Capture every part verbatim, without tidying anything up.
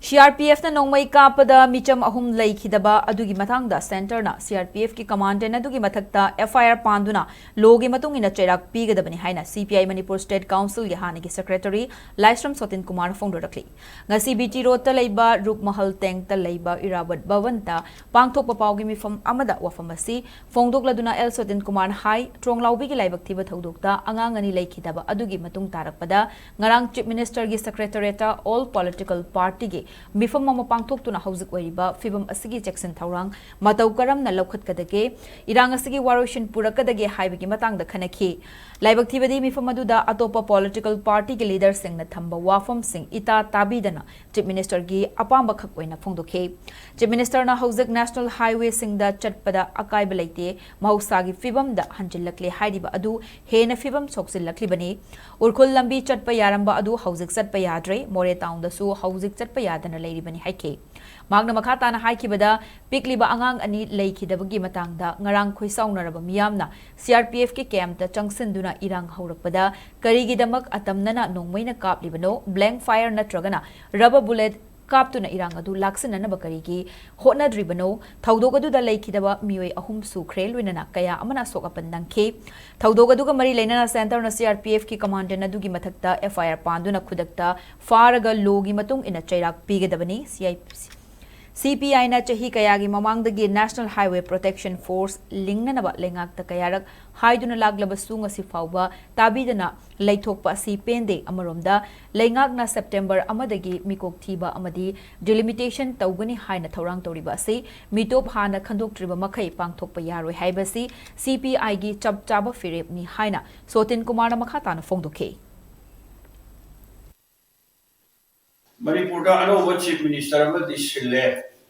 C R P ꯑꯦꯐꯅ ꯅꯣꯡꯃꯩ ꯀꯥꯞꯄꯗ ꯃꯤꯆꯝ ꯑꯍꯨꯝ ꯂꯩꯈꯤꯗꯕ ꯑꯗꯨꯒꯤ ꯃꯇꯥꯡꯗ ꯁꯦꯟꯇꯔꯅ ꯁꯤ ꯑꯥꯔ ꯄꯤ ꯑꯦꯐꯀꯤ ꯀꯃꯥꯟꯗꯦꯟ ꯑꯗꯨꯒꯤ ꯃꯊꯛꯇ ꯑꯦꯐ ꯑꯥꯏ ꯑꯥꯔ ꯄꯥꯟꯗꯨꯅ ꯂꯣꯒꯤ ꯃꯇꯨꯡ ꯏꯟꯅ ꯆꯩꯔꯥꯛ ꯄꯤꯒꯗꯕꯅꯤ ꯍꯥꯏꯅ ꯁꯤ ꯄꯤ ꯑꯥꯏ ꯃꯅꯤꯄꯨꯔ ꯁ꯭ꯇꯦꯠ ꯀꯥꯎꯟꯁꯤꯜꯒꯤ ꯍꯥꯟꯅꯒꯤ ꯁꯦꯀ꯭ꯔꯦꯇꯔꯤ ꯂꯥꯏꯁ꯭ꯔꯝ ꯁꯣꯇꯤꯟ ꯀꯨꯃꯥꯔꯅ ꯐꯣꯡꯗꯣꯔꯛꯂꯤ꯫ ꯉꯁꯤ ꯕꯤ ꯇꯤ ꯔꯣꯗꯇ ꯂꯩꯕ ꯔꯨꯞ ꯃꯍꯜ ꯇꯦꯡꯇ ꯂꯩꯕ ꯏꯔꯥꯕꯠ ꯚꯕꯟꯗ ꯄꯥꯡꯊꯣꯛꯄ ꯄꯥꯎꯒꯤ ꯃꯤꯐꯝ ꯑꯃꯗ ꯋꯥꯐꯝ ꯑꯁꯤ ꯐꯣꯡꯗꯣꯛꯂꯗꯨꯅ ꯑꯦꯜ ꯁꯣꯇꯤꯟ ꯀꯨꯃꯥꯔꯅ ꯍꯥꯏ, ꯇ꯭ꯔꯣꯡꯂꯥꯎꯕꯤꯒꯤ ꯂꯥꯏꯕꯛ ꯊꯤꯕ ꯊꯧꯗꯣꯛꯇ ꯑꯉꯥꯡ ꯑꯅꯤ ꯂꯩꯈꯤꯗꯕ ꯑꯗꯨꯒꯤ ꯃꯇꯨꯡ ꯇꯥꯔꯛꯄꯗ ꯉꯔꯥꯡ ꯆꯤꯐ ꯃꯤꯅꯤꯁꯇꯔꯒꯤ ꯁꯦꯀ꯭ꯔꯦꯇꯔꯤꯌꯦꯠꯇ ꯑꯣꯜ ꯄꯣꯂꯤꯇꯤꯀꯦꯜ ꯄꯥꯔꯇꯤꯒꯤ ꯃꯤꯐꯝ ꯑꯃ ꯄꯥꯡꯊꯣꯛꯇꯨꯅ ꯍꯧꯖꯤꯛ ꯑꯣꯏꯔꯤꯕ ꯐꯤꯕꯝ ꯑꯁꯤꯒꯤ ꯆꯦꯛꯁꯤꯟ ꯊꯧꯔꯥꯡ ꯃꯇꯧ ꯀꯔꯝꯅ ꯂꯧꯈꯠꯀꯗꯒꯦ, ꯏꯔꯥꯡ ꯑꯁꯤꯒꯤ ꯋꯥꯔꯣꯏꯁꯤꯟ ꯄꯨꯔꯛꯀꯗꯒꯦ ꯍꯥꯏꯕꯒꯤ ꯃꯇꯥꯡꯗ ꯈꯟꯅꯈꯤ꯫ ꯂꯥꯏꯕꯛ ꯊꯤꯕꯗꯤ ꯃꯤꯐꯝ ꯑꯗꯨꯗ ꯑꯇꯣꯞꯄ ꯄꯣꯂꯤꯇꯤꯀꯦꯜ ꯄꯥꯔꯇꯤꯒꯤ ꯂꯤꯗꯔꯁꯤꯡꯅ ꯊꯝꯕ ꯋꯥꯐꯝꯁꯤꯡ ꯏꯇꯥ ꯇꯥꯕꯤꯗꯅ ꯆꯤꯐ ꯃꯤꯅꯤꯁꯇꯔꯒꯤ ꯑꯄꯥꯝꯕ ꯈꯛ ꯑꯣꯏꯅ ꯐꯣꯡꯗꯣꯛꯈꯤ꯫ ꯆꯤꯐ ꯃꯤꯅꯤꯁꯇꯔꯅ ꯍꯧꯖꯤꯛ ꯅꯦꯁꯅꯦꯜ ꯍꯥꯏꯋꯦꯁꯤꯡꯗ ꯆꯠꯄꯗ ꯑꯀꯥꯏꯕ ꯂꯩꯇꯦ, ꯃꯍꯧꯁꯥꯒꯤ ꯐꯤꯕꯝꯗ ꯍꯟꯖꯤꯜꯂꯛꯂꯦ ꯍꯥꯏꯔꯤꯕ ꯑꯗꯨ ꯍꯦꯟꯅ ꯐꯤꯕꯝ ꯁꯣꯛꯆꯤꯜꯂꯛꯂꯤꯕꯅꯤ꯫ ꯎꯔꯈꯨꯜ ꯂꯝꯕꯤ ꯆꯠꯄ ꯌꯥꯔꯝꯕ ꯑꯗꯨ ꯍꯧꯖꯤꯛ ꯆꯠꯄ ꯌꯥꯗ꯭ꯔꯦ, ꯃꯣꯔꯦ ꯇꯥꯎꯟꯗꯁꯨ ꯍꯧꯖꯤꯛ ꯆꯠꯄ ꯌꯥꯗꯅ ꯂꯩꯔꯤꯕꯅꯤ ꯍꯥꯏꯈꯤ꯫ ꯃꯍꯥꯛꯅ ꯃꯈꯥ ꯇꯥꯅ ꯍꯥꯏꯈꯤꯕꯗ, ꯄꯤꯛꯂꯤꯕ ꯑꯉꯥꯡ ꯑꯅꯤ ꯂꯩꯈꯤꯗꯕꯒꯤ ꯃꯇꯥꯡꯗ ꯉꯔꯥꯡ ꯈꯣꯏꯁꯥꯎꯅꯔꯕ ꯃꯤꯌꯥꯝꯅ ꯁꯤ ꯑꯥꯔ ꯄꯤ ꯑꯦꯐꯀꯤ ꯀꯦꯝꯞꯇ ꯆꯪꯁꯤꯟꯗꯨꯅ ꯏꯔꯥꯡ ꯍꯧꯔꯛꯄꯗ ꯀꯔꯤꯒꯤꯗꯃꯛ ꯑꯇꯝꯅꯅ ꯅꯣꯡꯃꯩꯅ ꯀꯥꯞꯂꯤꯕꯅꯣ, ꯕ꯭ꯂꯦꯡ ꯐꯥꯌꯔ ꯅꯠꯇ꯭ꯔꯒꯅ ꯔꯕꯔ ꯕꯨꯂꯦꯠ ꯀꯥꯞꯇꯨꯅ ꯏꯔꯥꯡ ꯑꯗꯨ ꯂꯥꯛꯁꯤꯟꯅꯅꯕ ꯀꯔꯤꯒꯤ ꯍꯣꯠꯅꯗ꯭ꯔꯤꯕꯅꯣ? ꯊꯧꯗꯣꯛ ꯑꯗꯨꯗ ꯂꯩꯈꯤꯗꯕ ꯃꯤꯑꯣꯏ ꯑꯍꯨꯝ ꯁꯨꯈ꯭ꯔꯦ, ꯂꯣꯏꯅꯅ ꯀꯌꯥ ꯑꯃꯅ ꯑꯁꯣꯛ ꯑꯄꯟ ꯅꯪꯈꯤ꯫ ꯊꯧꯗꯣꯛ ꯑꯗꯨꯒ ꯃꯔꯤ ꯂꯩꯅꯅ ꯁꯦꯟꯇꯔꯅ ꯁꯤ ꯑꯥꯔ ꯄꯤ ꯑꯦꯐꯀꯤ ꯀꯃꯥꯟꯗꯦꯟ ꯑꯗꯨꯒꯤ ꯃꯊꯛꯇ ꯑꯦꯐ ꯑꯥꯏ ꯑꯥꯔ ꯄꯥꯟꯗꯨꯅ ꯈꯨꯗꯛꯇ ꯐꯥꯔꯒ ꯂꯣꯒꯤ ꯃꯇꯨꯡ ꯏꯟꯅ ꯆꯩꯔꯥꯛ ꯄꯤꯒꯗꯕꯅꯤ꯫ ꯁꯤ ꯑꯥꯏ ꯁꯤ ꯄꯤ ꯑꯥꯏꯅ ꯆꯍꯤ ꯀꯌꯥꯒꯤ ꯃꯃꯥꯡꯗꯒꯤ ꯅꯦꯁꯅꯦꯜ ꯍꯥꯏꯋꯦ ꯄ꯭ꯔꯣꯇꯦꯛꯁꯟ ꯐꯣꯔꯁ ꯂꯤꯡꯅꯅꯕ ꯂꯩꯉꯥꯛꯇ ꯀꯌꯥꯔꯛ ꯍꯥꯏꯗꯨꯅ ꯂꯥꯛꯂꯕꯁꯨ ꯉꯁꯤ ꯐꯥꯎꯕ ꯇꯥꯕꯤꯗꯅ ꯂꯩꯊꯣꯛꯄ ꯑꯁꯤ ꯄꯦꯟꯗꯦ꯫ ꯑꯃꯔꯣꯝꯗ ꯂꯩꯉꯥꯛꯅ ꯁꯦꯞꯇꯦꯝꯕꯔ ꯑꯃꯗꯒꯤ ꯃꯤꯀꯣꯛ ꯊꯤꯕ ꯑꯃꯗꯤ ꯗꯤꯂꯤꯃꯤꯇꯦꯁꯟ ꯇꯧꯒꯅꯤ ꯍꯥꯏꯅ ꯊꯧꯔꯥꯡ ꯇꯧꯔꯤꯕ ꯑꯁꯤ ꯃꯤꯇꯣꯞ ꯍꯥꯟꯅ ꯈꯟꯗꯣꯛꯇ꯭ꯔꯤꯕ ꯃꯈꯩ ꯄꯥꯡꯊꯣꯛꯄ ꯌꯥꯔꯣꯏ ꯍꯥꯏꯕꯁꯤ ꯁꯤ ꯄꯤ ꯑꯥꯏꯒꯤ ꯆꯞ ꯆꯥꯕ ꯐꯤꯔꯦꯞꯅꯤ ꯍꯥꯏꯅ ꯁꯣꯇꯤꯟ ꯀꯨꯃꯥꯔꯅ ꯃꯈꯥ ꯇꯥꯅ ꯐꯣꯡꯗꯣꯛꯈꯤ꯫ ꯃꯅꯤꯄꯨꯔꯗ ꯑꯅꯧꯕ ꯆꯤꯐ ꯃꯤꯅꯤꯁꯇꯔ ꯑꯃꯗꯤ ꯁꯤꯜꯂꯦ꯫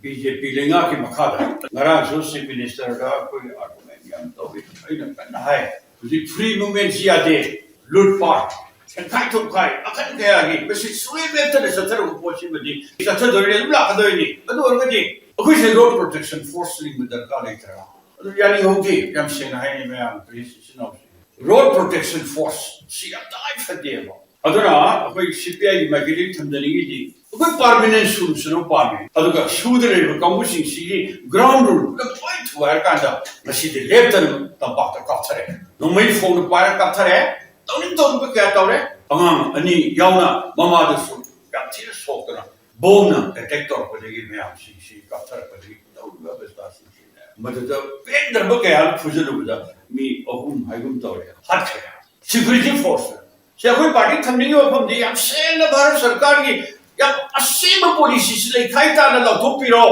ꯕꯤ ꯖꯦ ꯄꯤ ꯂꯩꯉꯥꯛꯀꯤ ꯃꯈꯥꯗ꯫ ꯉꯔꯥꯡꯁꯨ ꯆꯤꯐ ꯃꯤꯅꯤꯁꯇꯔꯗ ꯑꯩꯈꯣꯏ ꯑꯥꯔꯒꯨꯃꯦꯟ ꯌꯥꯝ ꯇꯧꯏ꯫ ꯑꯩꯅ ꯀꯟꯅ ꯍꯥꯏ, ꯍꯧꯖꯤꯛ ꯐ꯭ꯔꯤ ꯃꯨꯚꯃꯦꯟꯁꯤ ꯌꯥꯗꯦ, ꯂꯨꯠꯄꯥꯠ, ꯁꯦꯟꯈꯥꯏ ꯊꯨꯞꯈꯥꯏ, ꯑꯀꯟ ꯀꯌꯥꯒꯤ ꯃꯁꯤ ꯁꯨꯡꯂꯦꯞ ꯂꯦꯞꯇꯅ ꯆꯠꯊꯔꯛꯄ ꯄꯣꯠꯁꯤꯃꯗꯤ ꯆꯠꯊꯗꯣꯏꯅꯤ, ꯑꯗꯨꯝ ꯂꯥꯛꯀꯗꯣꯏꯅꯤ꯫ ꯑꯗꯨ ꯑꯣꯏꯔꯒꯗꯤ ꯑꯩꯈꯣꯏꯁꯦ ꯔꯣꯗ ꯄ꯭ꯔꯣꯇꯦꯛꯁꯟ ꯐꯣꯔꯁ ꯂꯤꯡꯕ ꯗꯔꯀꯥꯔ ꯂꯩꯇ꯭ꯔꯥ? ꯑꯗꯨ ꯌꯥꯅꯤꯡꯍꯧꯗꯦ, ꯌꯥꯝ ꯁꯦꯡꯅ ꯍꯥꯏꯅꯤ ꯃꯌꯥꯝ ꯄ꯭ꯔꯦꯁ ꯏꯆꯤꯟ ꯏꯅꯥꯎꯁꯤꯡ꯫ ꯔꯣꯗ ꯄ꯭ꯔꯣꯇꯦꯛꯁꯟ ꯐꯣꯔꯁ ꯁꯤ ꯌꯥꯝ ꯇꯉꯥꯏ ꯐꯗꯦꯕ꯫ ꯑꯗꯨꯅ ꯑꯩꯈꯣꯏ ꯁꯤ ꯄꯤ ꯑꯥꯏꯒꯤ ꯃꯥꯏꯀꯩꯗꯒꯤ ꯊꯝꯖꯅꯤꯡꯉꯤꯗꯤ, ꯑꯩꯈꯣꯏ ꯄꯥꯔꯃꯤꯅꯦꯟ ꯁꯣꯂꯨꯁꯟ ꯑꯃ ꯄꯥꯝꯃꯤ꯫ ꯑꯗꯨꯒ ꯁꯨꯗ ꯂꯩꯔꯤꯕ ꯀꯥꯡꯕꯨꯁꯤꯡꯁꯤꯒꯤ ꯒ꯭ꯔꯥꯎꯟ ꯔꯨꯜ ꯄꯨꯂꯞ ꯂꯣꯏ ꯊꯨꯒꯥꯏꯔꯀꯥꯟꯗ ꯉꯁꯤꯗꯤ ꯂꯦꯞꯇꯅ ꯇꯝꯄꯥꯛꯇ ꯀꯥꯞꯊꯔꯦ꯫ ꯅꯣꯡꯃꯩ ꯐꯣꯡꯅ ꯄꯥꯏꯔ ꯀꯥꯞꯊꯔꯦ꯫ ꯇꯧꯅꯤꯡ ꯇꯧꯅꯤꯡꯕ ꯀꯌꯥ ꯇꯧꯔꯦ꯫ ꯑꯉꯥꯡ ꯑꯅꯤ ꯌꯥꯎꯅ ꯃꯃꯥꯗꯁꯨ ꯌꯥꯝ ꯊꯤꯅ ꯁꯣꯛꯇꯅ ꯕꯣꯝꯅ ꯑꯦꯇꯦꯛ ꯇꯧꯔꯛꯄꯗꯒꯤ ꯃꯌꯥꯝꯁꯤꯡꯁꯤ ꯀꯥꯞꯊꯔꯛꯄꯗꯒꯤ ꯇꯧꯔꯤꯕ ꯑꯕꯁꯊꯥꯁꯤꯡꯁꯤ, ꯃꯗꯨꯗ ꯄꯦꯟꯗ꯭ꯔꯕ ꯀꯌꯥ ꯑꯃ ꯐꯨꯖꯜꯂꯨꯕꯗ ꯃꯤ ꯑꯍꯨꯝ ꯍꯥꯏꯒꯨꯝ ꯇꯧꯔꯦ, ꯍꯥꯠꯈ꯭ꯔꯦ꯫ Security force. ꯁꯤ ꯑꯩꯈꯣꯏ ꯄꯥꯔꯇꯤ ꯊꯝꯅꯤꯡꯉꯤꯕ ꯃꯐꯝꯗꯤ ꯌꯥꯝ ꯁꯦꯡꯅ ꯚꯥꯔꯠ ꯁꯔꯀꯥꯔꯒꯤ ꯌꯥꯝ ꯑꯁꯦꯡꯕ ꯄꯣꯂꯤꯁꯤꯁꯤ ꯂꯩꯈꯥꯏ ꯇꯥꯅ ꯂꯥꯎꯊꯣꯛꯄꯤꯔꯣ꯫